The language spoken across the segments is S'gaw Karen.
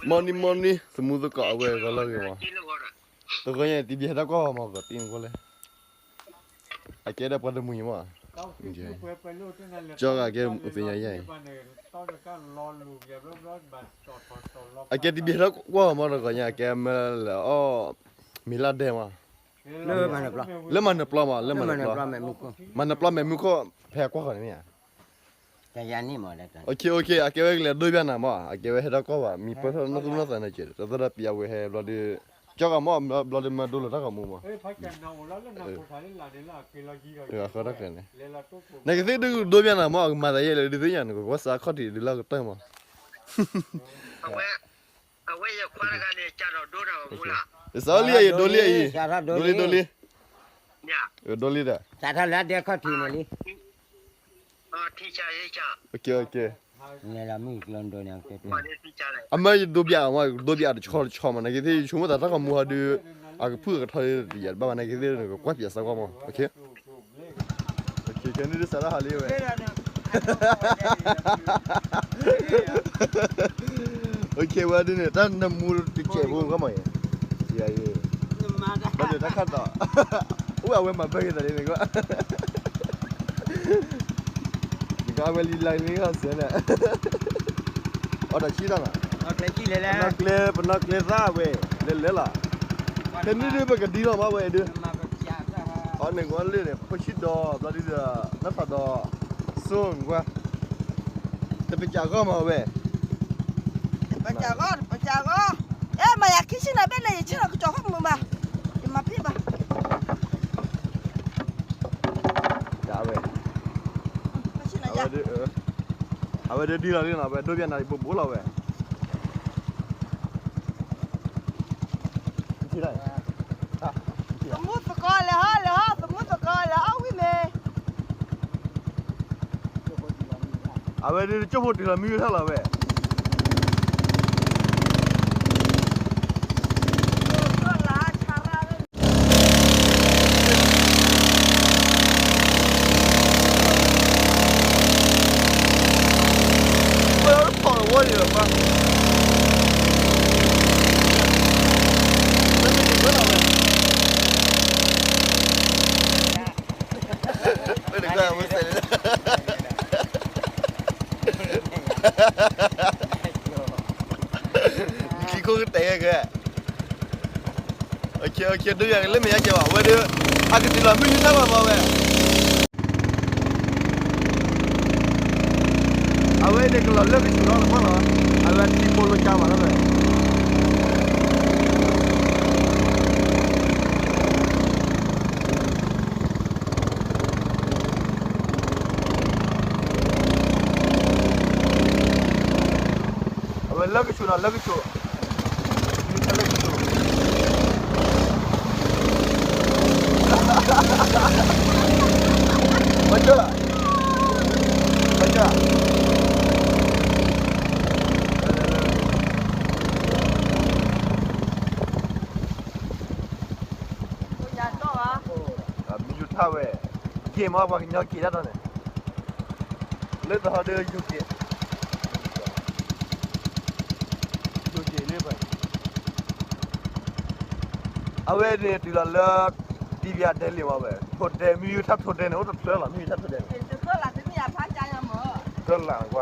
Morning morning သမူသကိးအဝဲဂီၤလီၤဂ့ၤမး, တဂီၤညါတံဘံၣ်ဟဲထီၣ်ကွၢ်မး ဂီၤတံနကွၢ်လဲၣ်, အကဲဒီးပှၤတမှံၤမး, ကၠီဂၤကဲသ့ၣ်ညါယဲၢ်အံၤ, အကဲတံဘံၣ်ဟဲထီၣ်ကွၢ်မး တဂီၤညါအကဲမ့ၢ်လၢအီၣ် မ့ၤလၢဒဲမး, လၢမၤနၢၤပျီမး လၢမၤနၢၤပျီ, မၤနၢၤပျီမဲာ်မူခိၣ်ဖဲကွၢ်ဃီန့ၣ်မ့ၢ်ဧါ, အကဲဝဲကလဲၤဒိဘၣ်နၤမး အကဲဝဲဟဲထီၣ်ကွၢ်ဘၣ် မံၤပၢၢ်ထီၣ်နီၢ်သူနီၢ်သးန့ၣ်ကဲး တသဒၢပံအဝဲဟဲဘျီဒီး, ကၠီဂၤမး ဘျီဒီးမၤဒိလီၤတၢ်ဂီၤမူမး, အဃိတၢ်ခဲန့ၣ်, နကသ့ၣ်ဒုးဒိဘၣ်နၤမး အကမၤသးယဲၢ်လၢဒုးသ့ၣ်ညါ နကကွၢ်စးခီၣ်ထံးဒုးလၢကတၢၢ်မး အဝဲယခွါတဂၤန့ၣ် ကၢ်ဒီးဒိတၢ်ဂီၤမူလီၤ, စးလံယၤ ယဒိလံအံၤ, ဒိလံဒိလံ, ဒိလံဒီး, စးထီၣ်လၢဒဲခီၣ်ထံးန့ၣ်လံ, အမၢယဒိဘၣ်မး ဒိဘၣ်တဆီတဆီမး နကသ့ၣ်ယဆိကမိၣ်သးတၢ်ဂီၤမူဟီဒုး, အကဖုၣ်ကထီၣ်တယၤဘၣ်မး နကသ့ၣ်နကကွၢ်ပၠးစးကွၢ်မး, နဒုးစးထီၣ်ဟးလံဝဲ ဝဲဒ်န့ၣ် တၢ်နမူတစဲးဖိကမၤအံၤ, ဘၣ်ဒီးတၢ်ခါတီၤ, အိၣ်အဝဲမၤဘၢက့ၤသးလံန့ၣ်ကွၢ်, နကအဝဲလံလၢလံစဲန့ၣ်, အီတၢ်ဆံတၢ်နီၤ, ပနီၣ်ကျဲသၣ်ဝဲ, လဲၤလဲၤလီၤ, ဖဲန့ၣ်ဒုးပကဒံလီၤမးဝဲဒုး, အီန့ၣ်ကွၢ်လၢန့ၣ် ဖိဆံးဒီး ဘျီဒုးဒီး နီၢ်သးဒီး စိၣ်ကွၢ်, တပစးဂီၢ်မးဝဲ, တပစးဂီၢ် တပစးဂီၢ်, အဲ မၤယၤခံဆံနၤဘၣ်န့ၣ် ယဆ့ၣ်နီၤကစီၤခီၣ်မုာ်ဘၣ်, ယမၤဖံးဘၣ်, ဝဲ, အဝဲဒၣ်ဒ်လီၤလံနီၤ ဝဲဒိဘၣ်နၤဘိးဘိးလီၤဝဲ သမူသကိးလဲၤဟီ လဲၤဟီ သမူသကိးလဲၤအီၣ်ဝံၣ်မ့ၤ, အဝဲဒၣ်ကၠိဖိတုၤလီၤမံဝဲထီၣ်လီၤဝဲ နခံခိၣ်ကတဲာ်ကဲ, ဒိယၤကလၢမ့ၢ်ယါကဲဘၣ် အဝဲဒၣ်, အကတုၤလီၤမုၢ်ဟံၣ်တၢ်လီၤမးဝဲ, အဝဲန့ၣ်ကလီၤလၢကဆူးလီၤနကွၢ်လီၤ, အဝဲထံဖိလိကါမးလီၤဝဲ အဝဲလၢကဆူးနီၤ လၢကဆူး, မၤကၢၢ်, မၤကၢၢ်, မံယိၤထၣ်ဝဲ, က့ၤမးပှၤကညီက့ၤတၢ်ဒီးန့ၣ်, လၢတဟီဒုးယိၤက့ၤ, ယိၤက့ၤလၢပှၤ, အဝဲန့ၣ်တုၤလီၤလၢ တံဘံၣ်အဒဲလံမးဝဲ, ထိၣ်ဒဲ မံယိၤထၣ်ထိၣ်ဒဲန့ၣ် အိၣ်တဖျၢၣ်လီၤ မံယိၤထၣ်ထိၣ်ဒဲန့ၣ်, တဖျၢၣ်လီၤကွၢ်, တံၢ်လံ တံၢ်လံ တံၢ်လံ, အိၣ်ဒီးချံဖးဒိၣ်တဘ့ၣ်, စဲလီၤဝ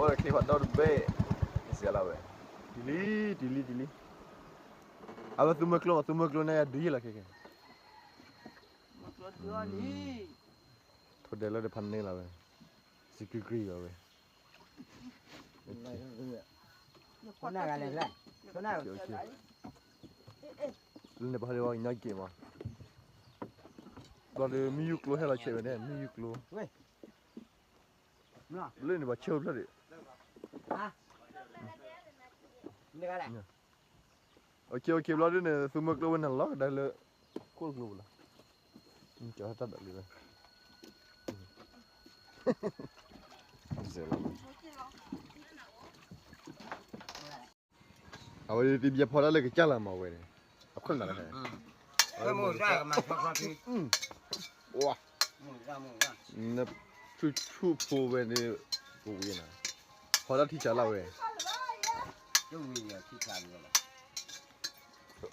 ဲ, တံၢ်လံ တံၢ်လံ တံၢ်လံ, အဝဲသူမွဲကျိ သူမွဲကျိန့ၣ်ဒုးယံာ်လီၤခဲကဲ, ထိၣ်ဒဲလၢတဖးန့ၣ်လီၤဝဲ, စံးကံကံလီၤဝဲ, လၢန့ၣ်ပှၤဟဲဝဲကညီက့ၤမး, ဘျီဒီးမံယိၤကျိဟဲလီၤဆဲးဝဲန့ၣ် မံယိၤကျိ, လၢန့ၣ်ပှၤဆၢဖျၢၣ်ဒံး ဘျီဒုးန့ၣ် သူမွဲကျိဝဲန့ၣ်လီၤကဒါလၢ ခိၣ်ကျိပူၤလီၤ, ကၠီၤဟဲတၢ်ဒၣ်လံဝဲ, အဝဲတံဘံၣ်ဖီတၢ်လၢကစၢ်လၢမၤဝဲန့ၣ်, အခွဲးမၤလၢ, ဝါ, နဆူၣ်ဆူၣ်ဖိဝဲန့ၣ် ကဝံၤနၤ, ဖီတၢ်ထံဆးလၢဝဲ,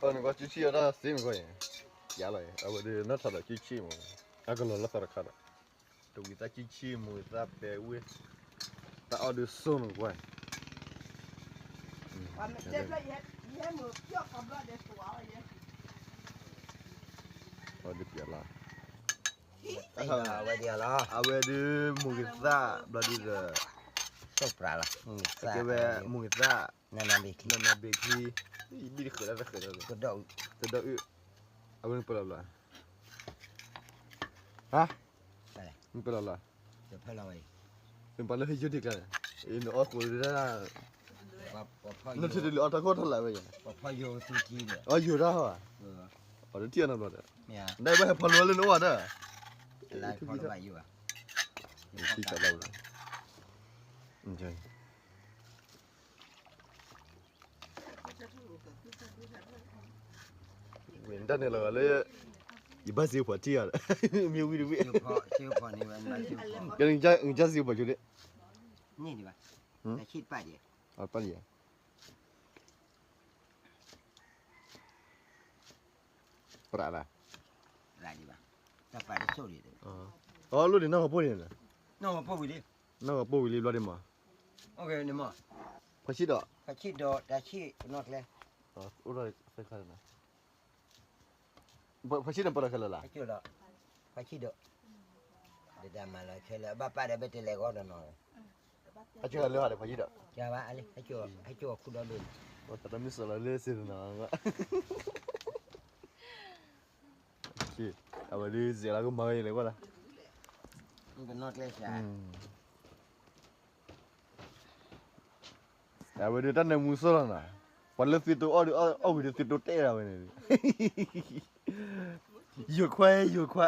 အနကွၢ်ကၠူဆံၣ်အတၢ်သ့မ့ၢ်ကွၢ်အံၤ, ယၤလီၤအံၤ အဝဲဒၣ်နီၣ်ထီၣ်ဒီးကၠူဆံၣ်မ့ၢ်, အကလီၤလၢသီတခါဒီး, တဝံၤသးကၠူဆံၣ်မ့ၢ်သးပဲာ်ဝ့ၢ်, တၢ်အီၣ်ဒုးစိၢ်နကွၢ် အီၣ်ဒုးပျဲလီၤ အဝဲဒၣ်လီၤ, အဝဲဒၣ်မိၢ်ဂ့ၤသၣ် ဘျီဒုးဒီး, ကဲဝဲမိၢ်ဂ့ၤသၣ်, နနဘ့ၣ်ချံ, ယဘံၣ်တဃုာ်တၢ်တဃုာ်ဒီး, တဒီးအုၣ်, အဝဲနပၢၢ်လီၤဘျီ, ဟါ, နပၢၢ်လီၤဘျီ, နပၢၢ်လၢဟဲယိၤဒံးကျါန့ၣ်, နအီၣ်ဃိးဒၣ်, နထံၣ်တလၢအီၣ်ထီၣ်ခိၣ်ထီၣ်လၢဝဲယၤ, အီၣ်ယိၤတၢ်ဟီ, အီၣ်ယိၤတၢ်ဟီ, အီၣ်တထံၣ်အနီတဘျီဒီး, နဘၣ်ဟဲဖီလိဝဲလၢနအိၣ်ဒီး, ထံၣ်တၢ်လီၤ, ဝံၤတၢ်န့ၣ်လီၤလၢ, ယဘၣ်စံးဖီၣ်ထံၣ်အီၤ, မ့ၢ်ဝံၤတဝံၤ, ကစံးဖီၣ်ကၠိဒၣ်, ပၣ်ဒံးဧါ, အီၣ်လိၣ်ဒံးနီၢ်ဂီၤပိၢ်န့ၣ်, နီၢ်ဂီၤပိၢ်ဝံၤလံဘျီဒံးမး, ဖါဆံးဒီး, ဖါဆံးဒီးတၢ်ဆံးနီၣ်ကျဲ, ဖါဆံးဒီးပၢၢ်ဒီးခဲလၢာ်လီၤ, ဖါဆံးဒီး, ဒ်တၢ်မၤလီၤခဲလၢာ် အဘၣ်ပာ်ဒီးဘၣ်တလဲၤဂီၢ်ဒီးနီၤ, ဖါဆံးဒီးလၢဟီဒီးဖါဆံးဒီး, ကဘၣ်အလံ, ဟဲကၠိအခိၣ်ဒီဒိၣ်န့ၣ်, တၢ်မ့ၢ်စၢၤလီၤလၢစ့ၢ်တနီၤ, အဝဲဒုးစဲးလီၤကမၤဝဲလဲၤဝဲလီၤ, ကနီၣ်ကျဲစၢ် အဝဲဒၣ်တၢ်နၢမူစိၢ်လီၤနီၤ, ပှၤလၢသုတအိၣ်ဒီးအီၣ်ဝံၤဒီး သုတအိၣ်တဲဒၣ်ဝဲန့ၣ်, ယိၤခွါ ယိၤခွါ,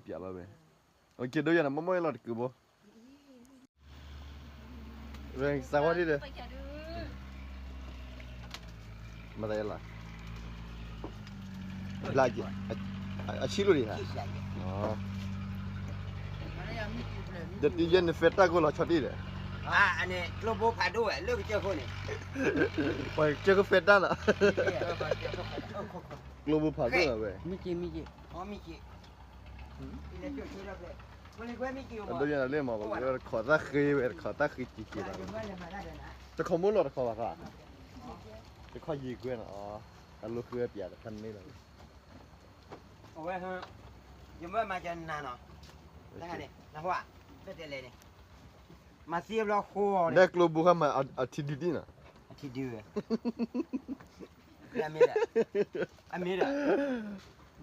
ပျးလီၤဝဲ, အိၣ်က့ဒိၣ်ယၤနီၤ မ့ၢ်မ့ၢ်လီၤတကုးဘိ စးဝါဒ်ဒီး, မတၤလီၤ, ဘျါက့ၤ, အဆံးလိာ်ဒံးဧါ, ဒီးတယဲၢ်နဖဲတၢ်ကိၢ်လီၤဆီတံၢ်ဒီး, ကျိဘိဖးဒိၣ်ဝဲလၢကစၢၢ်ခိၣ်န့ၣ်, ပှၤကစၢၢ်ခိၣ်ဖဲတၢ်လီၤ, ကျိဘိဖးဒိၣ်လီၤဝဲ, မ့ၢ်က့ၤ, မ့ၢ်က့ၤ, မ့ၢ်က့ၤ, အဒိယၤလၢမ့ၢ် တခီၣ်သၣ်ဃ့ဝဲ တခီၣ်သၣ်ဃ့က့ၤက့ၤလီၤ, တခီၣ်မိၢ်လီၤတခီၣ်ဘၣ်သး, တခီၣ်ယံာ်ကွဲနီၤ, အလိၤဃ့ဝဲပျးတဖၣ်န့ၣ်လီၤ, အဝဲ, ယမ့ၢ်မၤကနၤနီၤ, တဟါန့ၣ် နဟါ, ဖဲတဲလဲၣ်န့ၣ်, မၤသံဘျီဃိအီၤန့ၣ် ဒဲကျိဘိဃါမၤအထံဒုတံၢ်နီၤ, အထံဒုဝဲ, အမ့ၢ်ဒီး, အမ့ၢ်ဒီး,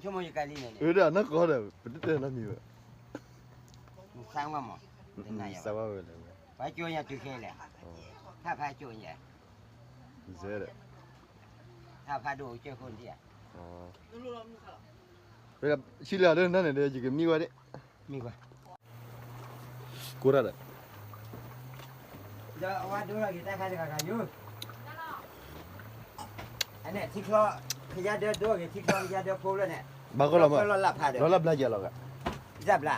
ဆိကမိၣ်ယကလံန့ၣ်န့ၣ်, အဝဲဒၣ်နီၢ်ကီၢ်ဒီး ပတတဲနီတမံၤဘၣ်, မုၢ်ဆါဝဲမး, မုၢ်ဆါဝဲဝဲလဲၣ်, ပှၤကၠိညါတုၤခဲလဲၣ်, ထါဖးကၠိညါ, ဒီး, ထါဖးဒိၣ်ကၠိခိၣ်ဒံးဧါ, ဆံးလၢအဒိနၤန့ၣ်ဒီး ယကမံဝဲဒၣ်, မံဝဲ ကိးတၢ်ဒီး, ဒီးအဝဲဒိလီၤက့ၤတၢ်ခါတဂၤဂၤယိၤ, အန့ၣ်ထံချီ, ခယါဒၢဒိက့ၤထံချီ ခယါဒၢဖိလၢန့ၣ်, ဘၣ်ကီလီၤမး, လီၤလၢဘျါယၤလီၤဂၤ, ယသၣ်ဘျါ,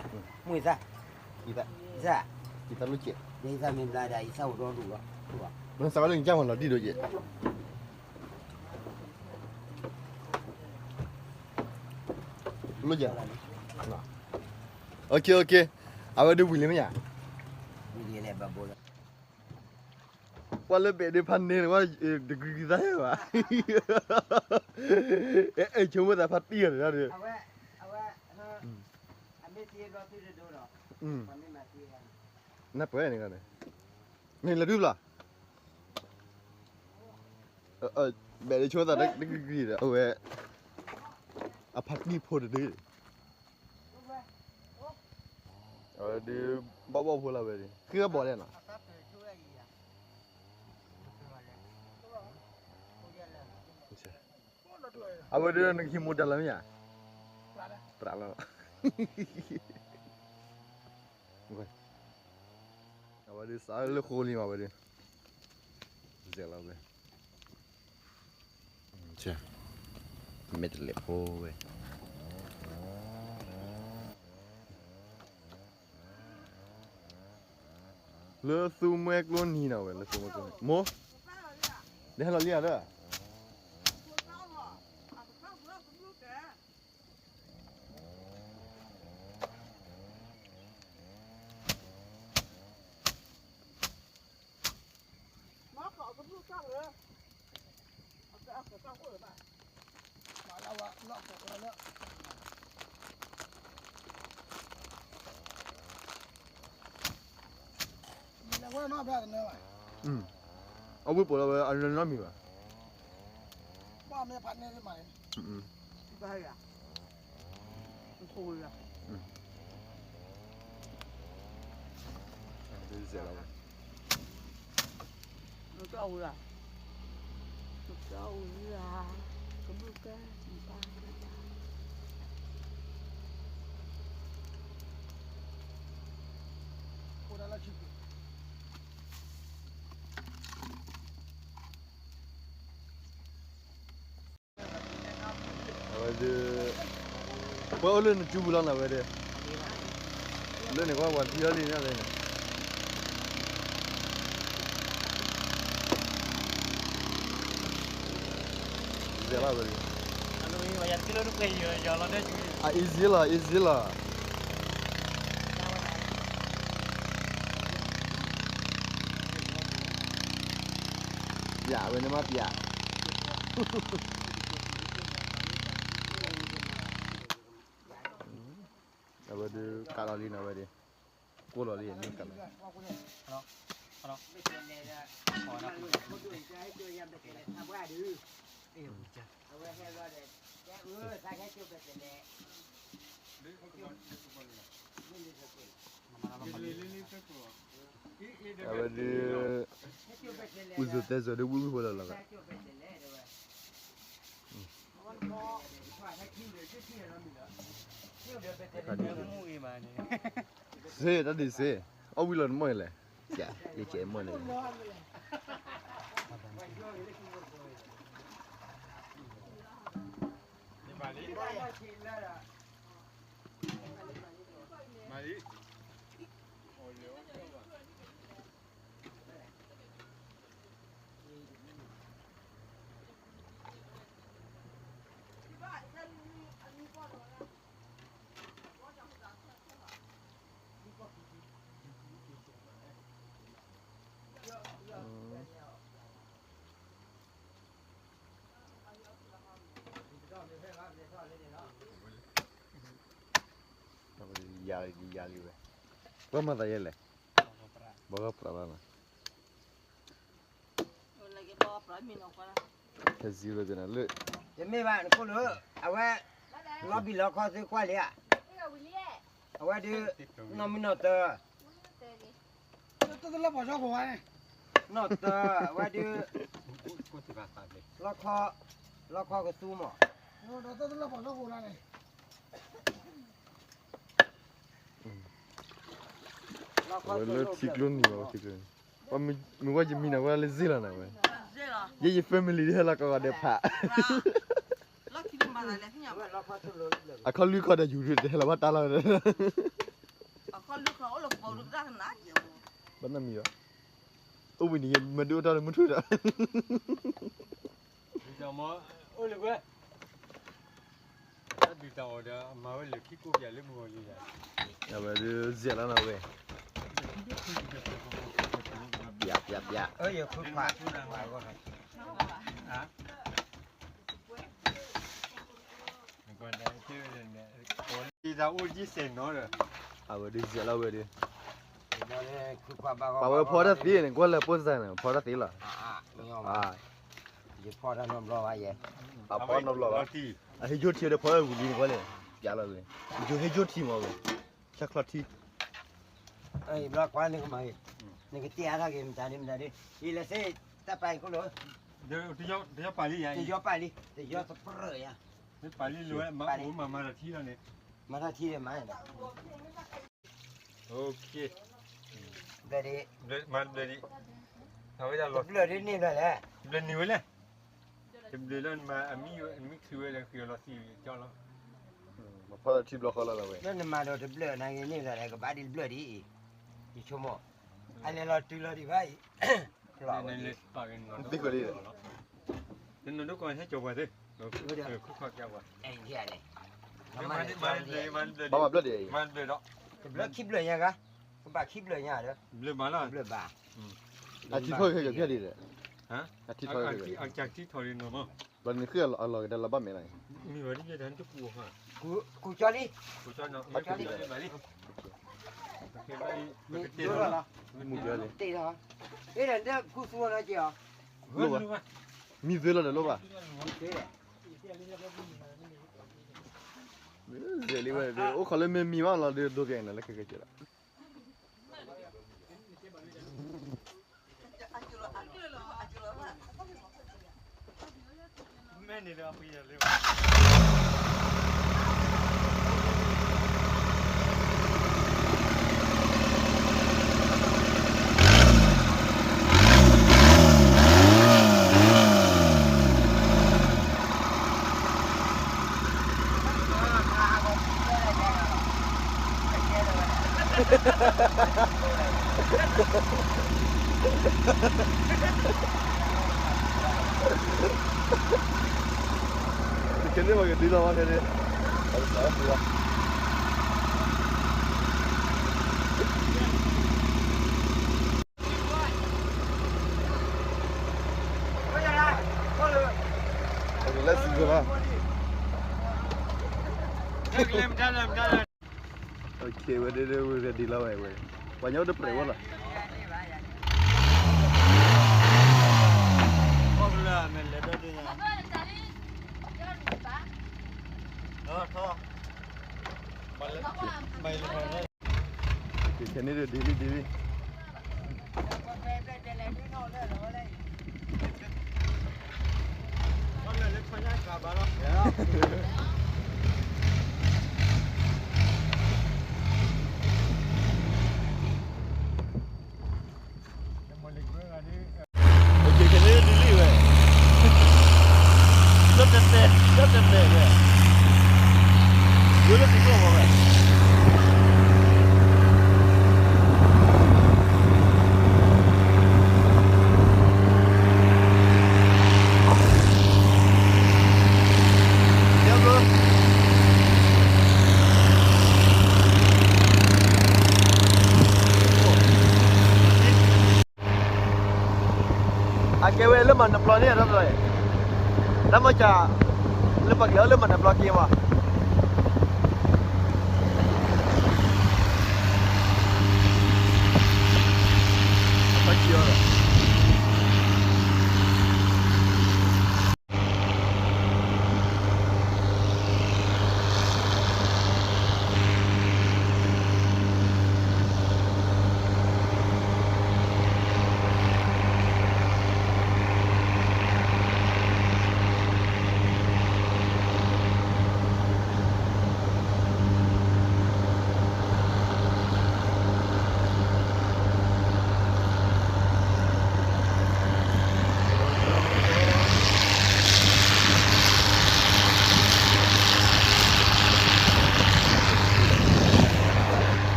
မုၢ်သၣ်, ယသၣ်, ယသၣ်လိကဲး, ယသၣ်မ့ၢ်ဘျါဒၣ် ယသၣ်အိၣ်ဒီဒူၣ်လီၤ, မ့ၢ်သးဝဲလၢနကၢ်မၤလီၤဒံၣ်ဒိကဲး လၢယၤ, OK OK, အဝဲဒၣ်ဝံၤလံမ့ၢ်ယၤ, ပှၤလၢဘဲးဒၣ်ဖးန့ၢ်န့ၣ် ဝဲတဂ့ၤကသါဟဲဘၣ်, အဲၣ်ဆိကမိၣ်သးဖးတံၢ်အီၤန့ၣ်ဒီး, နပှဲၤန့ၣ်, န့ၣ်လၢဒုဘျီ ဘဲးဒၣ်ဆိသးတဂ့ၤကသါဒီး အဝဲ အဖးတံၢ်ဖိတဒု, အဝဲဒုး ဘီၣ်ဘီၣ်ဖိလၢဝဲဒၣ် ဃ့ဘီၣ်လဲၣ်နီၤ, အဝဲဒၣ်နကဟံးမူဒါလၢမ့ၢ်ဧါ, ပြးလီၤ, အဝဲဒုးစးလၢဃိလံမးဝဲဒၣ်, စဲးလီၤဝဲ မ့ၢ်တလဲၤဖိဝဲ လၢသူမှဲကျိနံၤနီၤဝဲ လၢသူမှဲကျိနံၤ မိၢ်, နဟဲလီၤလံဧါဒီး အဝဲပိာ်လီၤဝဲ အနီၢ်မံၤဘၣ်. အဝဲဒၣ် ပှၤအိၣ်လၢနစုပူၤလီၤနၤဝဲဒၣ်, လၢန့ၣ်ကွၢ်ပှၤထံၣ်အီၤလံန့ၣ်လၢန့ၣ် စဲးလီၤဝဲဒၣ်, အ easy လီၤ easy လီၤ. ပျးဝဲန့ၣ်မးပျး, အဝဲဒၣ်ကးလီၤလံနီၤဝဲဒၣ်, ကိၢ်လီၤလံန့ၣ်ကးလီၤ. အဝဲဒၣ် ပူၤစိၤတဲစိၤဒ်ဝံၣ်ဝံၣ်ဖိလီၤလီၤ. စ့တၢ်ဒ်စ့, အီၣ်ဝံၣ်လီၤနမီၢ်အံၤလဲၣ်, ယကဲမီၢ်န့ၣ် ယၤလံ ယၤလံဝဲ, ပှၤမၤသးယဲလဲၣ်, ဘၣ်ဂီၢ်ပြးလီၤနီၤ. ဖဲ zero န့ၣ်လၢ တမ့ၢ်ဘၣ် နခိၣ်လၢ အဝဲ လီၤဘံၣ်လီၤခီသ့ကွၢ်လံဧါ, အဝဲဒုး နီၢ်မံနီၢ်တၢ် တလၢပှၤစီခိၣ်ဝဲန့ၣ်, နီၢ်တၢ် အဝဲဒုး လီခီ လီခီကသူမး, တလၢပှၤစီခိၣ်လၢန့ၣ် အဝဲလၢထံကျိနံၤဘၣ် ထံကျိနံၤ, မ့ၢ်ဝဲယမံၤနၤဝဲလၢစ့လီၤနၤဝဲ, ယဲယ family ဟဲလီၤကီးဂီၤဒီးဖး, အခီလွံၢ်ခီဒီးယူၤဒုးတဟဲလီၤဘၣ်တၢ်လီၤ, ဘၣ်နီတမံၤဘၣ်, အိၣ်ဝံၤန့ၣ် မ့ၢ်ဒုးအိၣ်တၢ်လၢမုၢ်ထူၣ်ဒီး အိၣ်လၢဝဲ တၢ်ဒုးတၢ်အီၣ်ဒီး အမၤဝဲလၢခံကိးပၠးလၢမုၢ်ဂီၤလံ, အဝဲဒုးစဲးလီၤနၤဝဲ, ပၠးပၠးပၠး, ယခွါ အဝဲဒုးစဲးလီၤဝဲဒုး, ပာ်ဝဲဖီတၢ်သ့န့ၣ် ကွၢ်လၢပိၢ်စၢ်န့ၣ် ဖီတၢ်သ့လီၤ, ယဖီတၢ်နီတဘျီဘၣ်ယဲ, ပာ်ဖီနီတဘျီဘၣ်, အဟ့ၣ်ယိၣ်ထံဒီးဖီတၢ်ဝံၤလံန့ၣ်ကွၢ်န့ၣ်, ပၠးလီၤဝဲ, ယိၣ်ဟ့ၣ်ယိၣ်ထံမးဝဲ, ဆၣ်ချီထံ ဘျီကွၢ်နကမၤအံၤ, နကတဲအါထီၣ်က့ၤ မတၤဒ်မတၤဒ်, ယလဲၤစ့ တၢ်ပာ်အံၤခိၣ်လၢ, တယီပာ်လံ, တယီပာ်လံ, တယီသပရၢၢ်ယါ, ပာ်လံလၢဝဲ မၤအိၣ်မၤမၤတၢ်ထံလီၤန့ၣ်, မၤတၢ်ထံဒီးမၤန့ၣ်, ဘျၢဒ်, မၤဘျၢဒ်, အဝဲဒၣ်လီၤဘျၢဒ်န့ၣ်ဘျၢလဲၣ်, ဘျၢနံၤဝဲလဲၣ်, တဘျၢလၢနမၤအမံၤဝဲ အမံၤချုးဝဲလၢဃံအလီၤသံကၠီလီၤ, မၤဖီထံဘျီဃီလီၤလီၤဝဲ, လၢနမၤဒီးတဘျၢနၤဂ့ၤန့ၣ်ဘျၢလဲၣ် ကဘၣ်ဒ်တဘျၢဒ်အံၤ, ယဆိကမိၣ်, အလဲၤလီၤတုၤလီၤဒံးဘၣ်အံၤ, သ့ၣ်ဃီလံ, တနီၤဒိကီၢ်ဟဲကၠီၤပှၤသ့, ဘၣ်ဘၣ်ဘျၢၣ်ဒံးအံၤ, တဘျၢၣ်ခံဘျၢၣ်ညါဂၤ, ကဘၣ်ခံဘျၢၣ်ညါဒီး, ဘျၢၣ်ဘၣ်လီၤ, ဘျၢၣ်ဘၣ်, အထံထီၣ်ကဲကဲဖျဲၣ်ဒံးဒီး, အထံထီၣ်ကဲကဲ, ဘျီန့ၣ်ဃ့အလီၤကဒါလီၤဘၣ်မဲာ်လီၤ, ကူကၠီလံ, ကူကၠီလံ, မူကၠီလံ, တ့ထီၣ်, အဲၣ်ဒိးကူသူဝဲနီၤက့ၤအီၤ, မံၤသွ့လီၤဒီးလိၣ်ဘၣ်, လံဝဲ, အိၣ်ခိးလၢမ့ၢ်မံၤဘၣ်လီၤဒီးဒိးပျဲန့ၣ်လၢခဲကဲကဲလီၤ. ခဲန့ၣ်ပကဒ်သိးဘၣ်ခဲန့ၣ်, ဝဲဒၣ်ဝဲဒၣ်ဒ်လီၤဝဲ, ပှၤညီအိၣ်တပြဲးဝဲလီၤ. ခဲန့ၣ်ဒ်လံဒ်လံ. ခဲန့ၣ်ဒ်လံဝဲ, တတဲ, တတဲတဲဝဲ, ဝဲလၢတကျိာ်ဝဲဝဲ. အကဲဝဲလၢမၤနပျီန့ၣ် တၢ်တလီၤ, တၢ်မၤစၢ်, လၢပှၤကလဲၤအီၤလၢမၤနပျီက့ၤမး.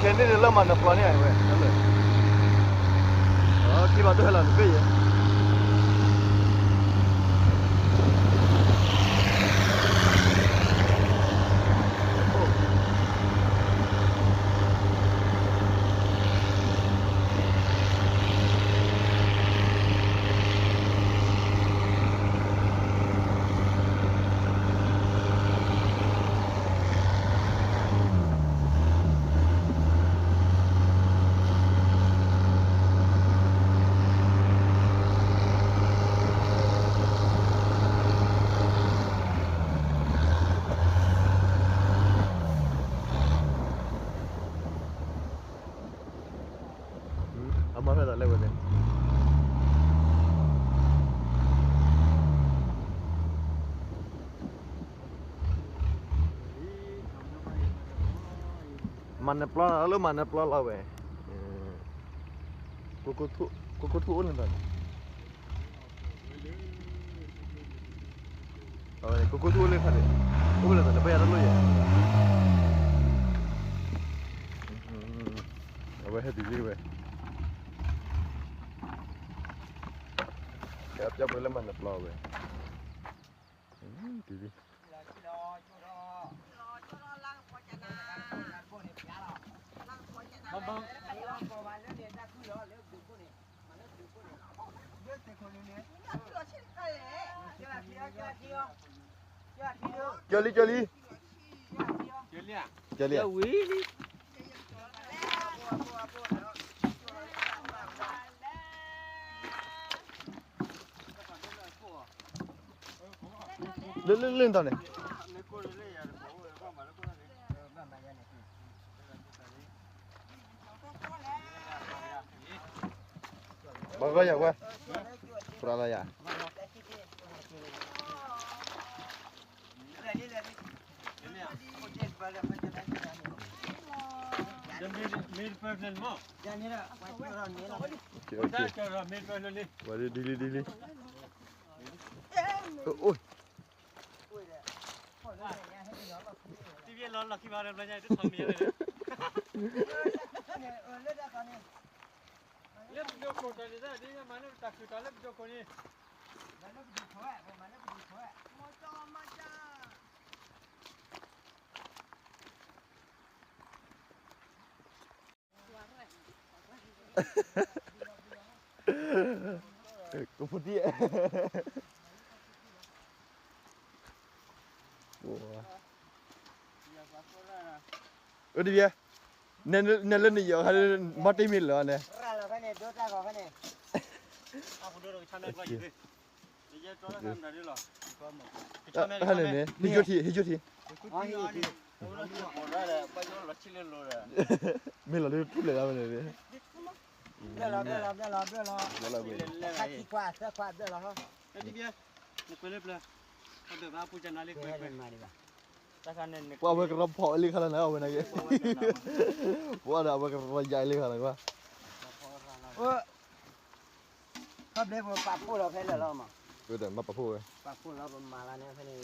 ခဲန့ၣ်လၢမၤနပျီန့ၣ်ဝဲ, ခံဘၣ်ဒိဟဲလီၤနဘ့ၣ်ယဲ. အမၤဖဲလဲၣ်ဝဲန့ၣ် မၤနပျီလီၤ လၢမၤနပျီလီၤဝဲ, ကိးကိးထူအိၣ်န့ၣ်လီၤ, ကိးကိးထူအိၣ်လၢခါန့ၣ်, အိၣ်ဖဲလဲၣ်တၢ်လၢပယီၤတလိၣ်ယဲၢ်, အဝဲ ဝဲဟဲတုၤလံဝဲ, ကပျီပှဲၤလၢမၤနပျီဝဲ, တုၤလံ, ကၢလံ ကၢလံ, ကၢလံဧါ, လၢလၢလၢနတီၤန့ၣ်, ဘၣ်ဂီၢ်ယၤဝဲ, သရၣ်လၢယၤ, ဝဲဒ်လံဒ်လံ, အိၣ်, လၢပဒိခိၣ်တၢ်န့ၣ်, လၢပဒိခိၣ်တၢ်န့ၣ်, ကဖူတံၢ်, အဒ်ယဲ, နဲလၢနယီၤခါ, ဘၣ်တ့ၢ်မ့ၢ်လၢၤန့ၣ်, ဟဲန့ၣ်န့ၣ် ဟ့ၣ်ကၠိထံ, ဟ့ၣ်ကၠိထံ, မ့ၢ်လီၤလၢထူၣ်လဲၤလီၤဝဲန့ၣ်, ဘျၢၣ်လီၤ ဘျၢၣ်လီၤ ဘျၢၣ်လီၤ, ခါဆံခွါ သၢခွါ ဘျၢၣ်လီၤဟီ, ပှၤအဝဲကရီဖီၣ်လံခါလီၤနၤ အဝဲန့ၣ်က့, ပှၤဒီးအဝဲကရီယါလံခါလီၤကွၢ်, ခီဘျဲဖိပာ်ဖှိၣ်လီၤဖဲလၢာ်လီၤမး, ပာ်ဖှိၣ်လီၤပမၤလီၤန့ၣ်ဖဲန့ၣ်,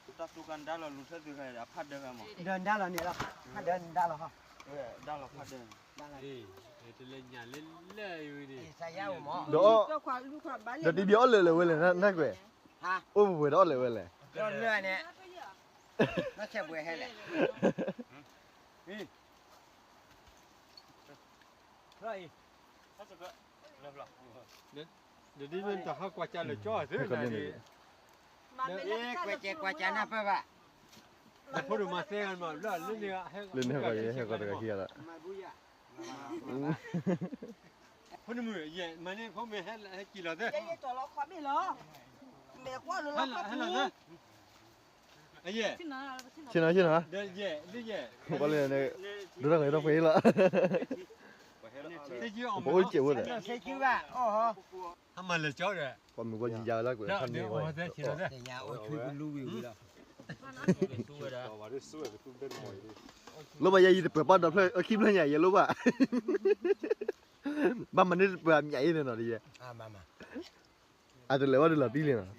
တၢ်စူၤကၤနဒါလီၤလူၤထၢသုးခါန့ၣ် အဖးဒၢမး, ဒၢနဒါလီၤန့ၣ်လီၤ, ဖးဒၢနဒါလီၤဟီ, ဒၣ်လီၤဖးဒၢ, တလဲၤညၣ်လၢလၢ်အံၤဝဲန့ၣ်, ဒီး, ဒီးတဘျီအီၣ်လၢာ်လၢာ်ဝဲလဲၣ် နကွဲး, အိၣ်ပှဲၤဒီးအီၣ်လၢာ်ဝဲလဲၣ်, လၢာ်န့ၣ်, ဆဲးပှဲၤဟဲလဲၣ်, ဒီးဒ်မ့ၢ်တၢ်ဟးကွၢ်ကၢ်လၢာ်ကၠီအီၤသ့န့ၣ်, ကွဲးကဲကွၢ်ကၢ်နၢ်ပၢၢ်ဘၣ်, ဖိဒိၣ်မၤသဲဂၤမး လၢလၢန့ၣ်, လၢန့ၣ်ဟဲကွၢ်ကၢ်ဟဲကွၢ်တဂၤခံဂၤလီၤ, ဖိနမုၣ်ယဲၢ်မၤန့ၣ် ဖိမ့ၢ်ဟဲကံၣ်လီၤသ့, ယဲၢ်ယဲၢ်ကၠီၤလီၤခီဘ့ၣ်လီၤ, မဲာ်ကွၢ်လီၤလီၤခီပူၤ, ဆ့ၣ်နီၤဆ့ၣ်နီၤ, ဒ်တၢ်ဂ့ၤတၢ်ပှဲၤလီၤ, ပအိၣ်စဲးဝဲလဲၣ်, ဆ့ကဘၣ်, ဟဲမၤလၢာ်ကၠီဒီး, ပှၤမုၢ်ပှၤယံၤယၤဝဲလၢကွဲးထီၣ်န့ၣ်ဝဲ, အိၣ်ထွံပလူဝံၤဝံၤလီၤ, လိၣ်ဘၣ်ယဲယံၤတပှဲၤပၢ်ဒီးဖျၢၣ်အခံဖျၢၣ်ညါယဲလိၣ်ဘၣ်, ဘၣ်မၤန့ၢ်တပှဲၤအမံၤအံၤန့ၣ်နီၤဒီးယဲ, အတလဲၤဝဲဒ်လီၤတံၢ်လံနီၤ,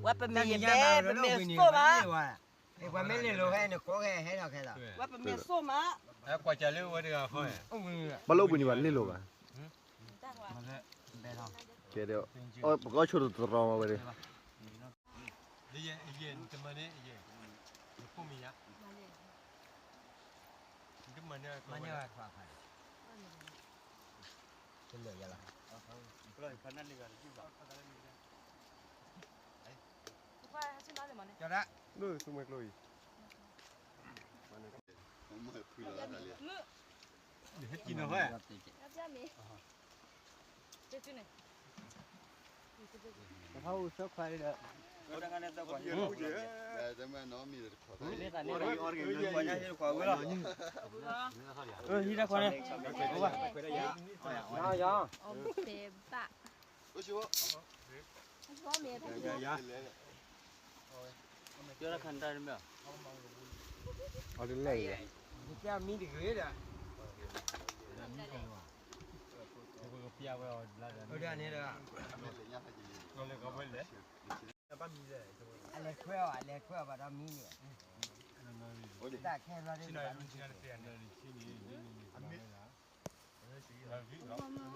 ဝဲပမ့ၢ်ယဘဲပမ့ၢ်သိၣ်ဘၣ်, ပှၤမ့ၢ်လဲၤလိာ်ဖဲန့ၣ် ကိးဂဲၤဟဲလီၤခဲလီၤ, ဝဲပမ့ၢ်သိၣ်မး, ကွၢ်ကၢ်လၢဝဲတဂၤဃီ, ဘၣ်လၢအိၣ်ဘှံးနံၤဘၣ်လဲၤလိာ်ဘၣ်, ကဲဒီး, ပကအီၣ်ဆိတတရီမၤဝဲဒီး, ယဲၢ်တမၤန့ၣ်ယဲၢ်, နဖိမ့ၢ်ယါ, နတမၤန့ၢ်, တလၢာ်ယါလီၤ, ကၠီဒၣ်, မ့ၢ်သူမွဲကျိအံၤ, ဟဲကံၣ်နီၤဖဲ, ဟံးတၢ်ခွါန့ၣ်, ဘၣ်, အီၤတလဲၣ်, မံတဂ့ၤဒီး, အလဲၤခွဲအီၤ အလဲၤခွဲအီၤဘၣ်ဒီးမံန့ၣ်, တၢ်ခဲဘျီဒ် အဝ့ၢ်ဝဲဆ့ၣ်နီၤရၣ်ယၤ ကဲသးတမံဘၣ်ဒီး မ့ၢ်မ့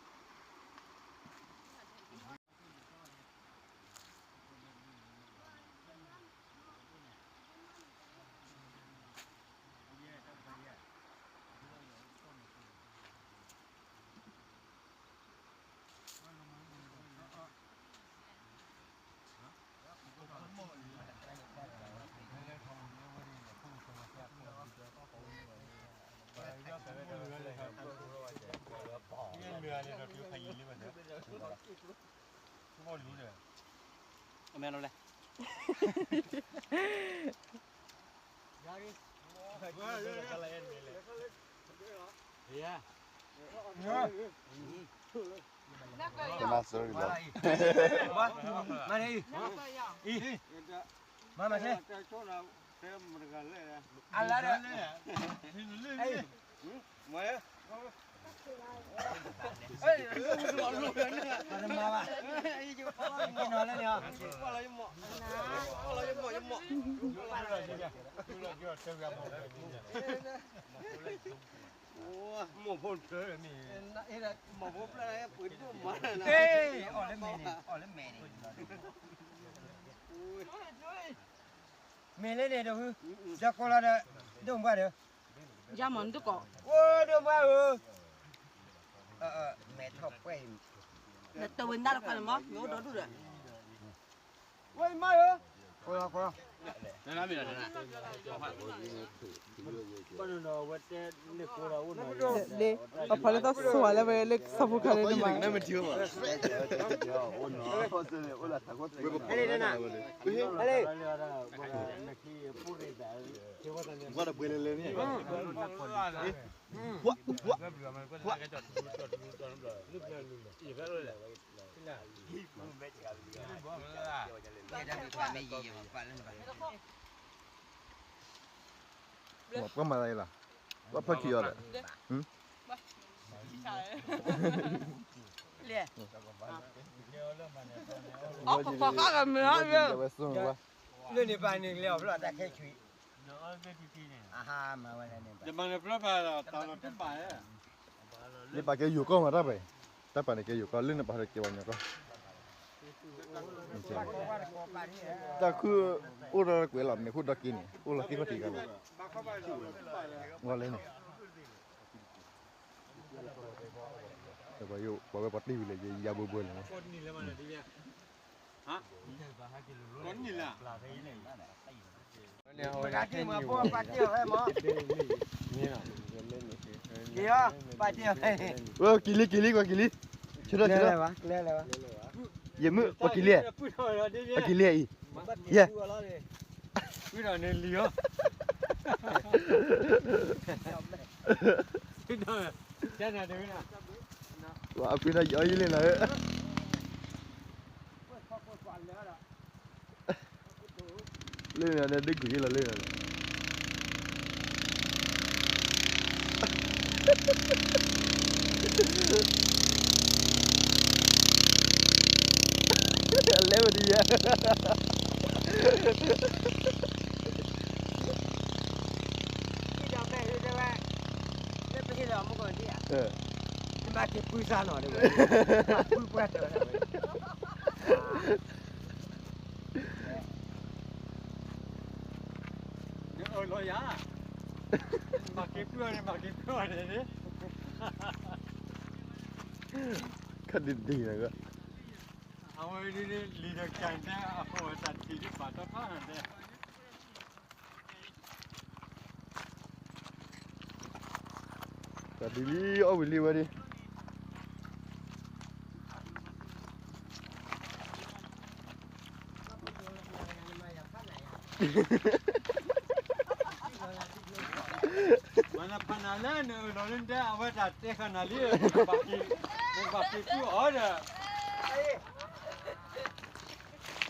ၢ် အမဲာ်လီၤလဲၣ် ကနၣ် sorry လီၤ မၤန့ၣ် မၤမၤဆဲ အလါဒၣ် မၤ ပတမၤဘၣ် ကနီၤလၢန့ၣ် မိၢ်ဖိတၢ်မ့ၢ် မိၢ်ဖိပျၢ်ပှ့ၤဒိၣ်မး အီၣ်လၢမဲာ်န့ၣ် အီၣ်လၢမဲာ်န့ၣ် မ့ၢ်လၢန့ၣ်တဝု ဒီးကိးလီၤဒီး ဒိၣ်မးဒီး ယါမးနတကိး အိၣ်ဒိၣ်မးဧၢ မဲာ်ထီၣ်ပှဲၢ်အံၤ နတဝဲနါတခွါန့ၣ်မး မ့ၢ်အိၣ်ဒီဒူၣ်ဒီး ဝဲမးဧၢ ကိးလီၤကိးလီၤ ပှၤလၢသီဆိလၢဝဲလၢကဆီဖိခါလၢန့ၣ်မး ပှၤမၤသးအံၤလီၤ ပှၤဖီခံအီၤဒီး လဲၣ် ဝဲဆိဝဲ လၢန့ၣ်ပာ်န့ၣ်ကလဲၤအီၣ်ဖျီတၢ်ခဲဆွံ အဟါမၤဝဲလဲၣ်န့ၣ် တမၤန့ၣ်ဖျီဖးတၢ်လီၤတဘၣ် လၢပာ်ကဲယိၤကီၢ်မးတၢ်ပှဲၤ တၢ်ပာ်န့ၣ်ကဲယိၤကီၢ် လၢန့ၣ်ပာ်ဒီးကဲပှၤကညီကီၢ် တၢ်ခုအိၣ်ဒီးကွဲးလီၤ မ့ၢ်ခိၣ်ဒီက့န့ၣ် အိၣ်လီၤသ့ၣ်ခီၣ်ထံးဂၤလီၤ ဂီၤလၢန့ၣ် ပှၤဝဲပှၤတ့ၢ်ဝံၤလၢယယါဘိဘိန့ၣ် ပှၤက့ၤလံ က့ၤလံ ကွၢ်က့ၤလံ ဆၢထၢၣ်ဆၢထၢၣ် ယမုၣ် ပှၤက့ၤလံ ပှၤက့ၤလံအံၤ ယဲ န့ၣ်လံၤဧၢ အကွံာ်ဒီးယအီယလံလီၤဧၢ လၢန့ၣ်ဒ်ကွံာ်လီၤလၢန့ၣ် လဲၤဝဲဒ်ယဲ လၢပဟ့ၣ်လီၤမူကီၢ်ဒ်ဧါ နဘၣ်က့ၤပှံၤစၢ်နီၤ ပှံၤပှဲၤတၢ်ဝဲ နအၢၣ်လီၤယၤ မၤက့ၤပှံၤအီၤန့ၣ် မၤက့ၤပှံၤအီၤန့ၣ် ခဒံဒံနက အဝဲဒ်န့ၣ် လံာ်ဒီးကၠဲၣ်တဲ အဃိဝဲတၢ်ထံၣ်ဒ်ပာ်တီတီနတဲ တၢ်ဒ်လံ အီၣ်ဝံၤလံဝဲဒ် မနဖးနၤလၢနအၢၣ်လီၤလၢနတဲ အဝဲတၢ်တဲဃာ်နၤလံ နဘၣ်က့ၤကူၣ်အီၤဒီး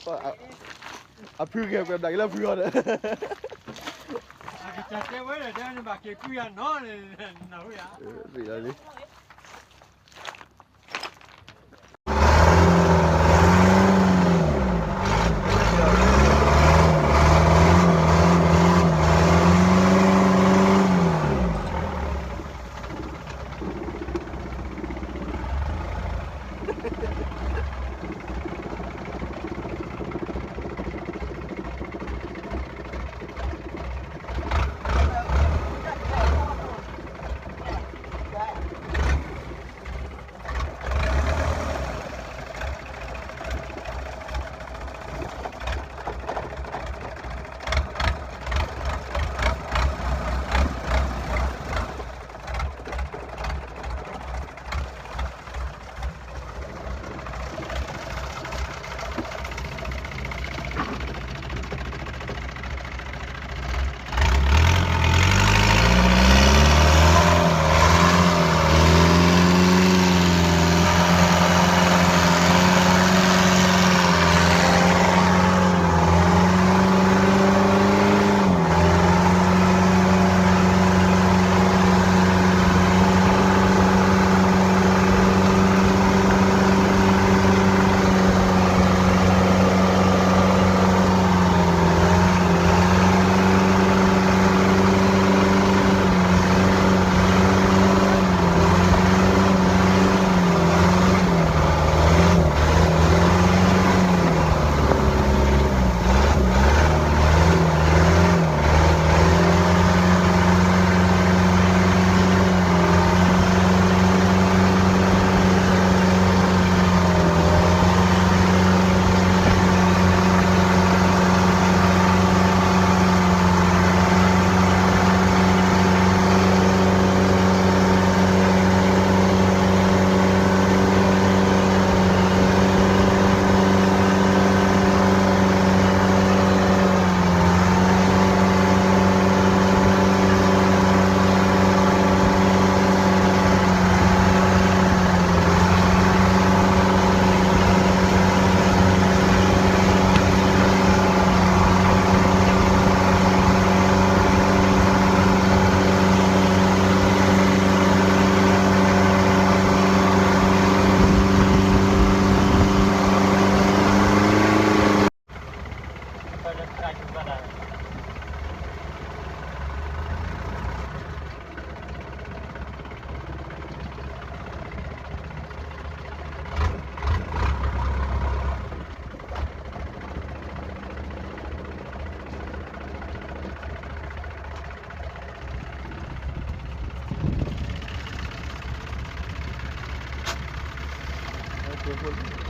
အဖုဂဲၤကွဲးဘျးက့ၤလၢဖုအီၤဒီး အကစၢ် တဲဝဲဒီးတဲန့ၣ်ဘၣ်က့ၤကွံယၤနီၤန့ၣ်, နၢ်ဟူယၤ, ဘ့ၣ်လီၤလ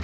ံ.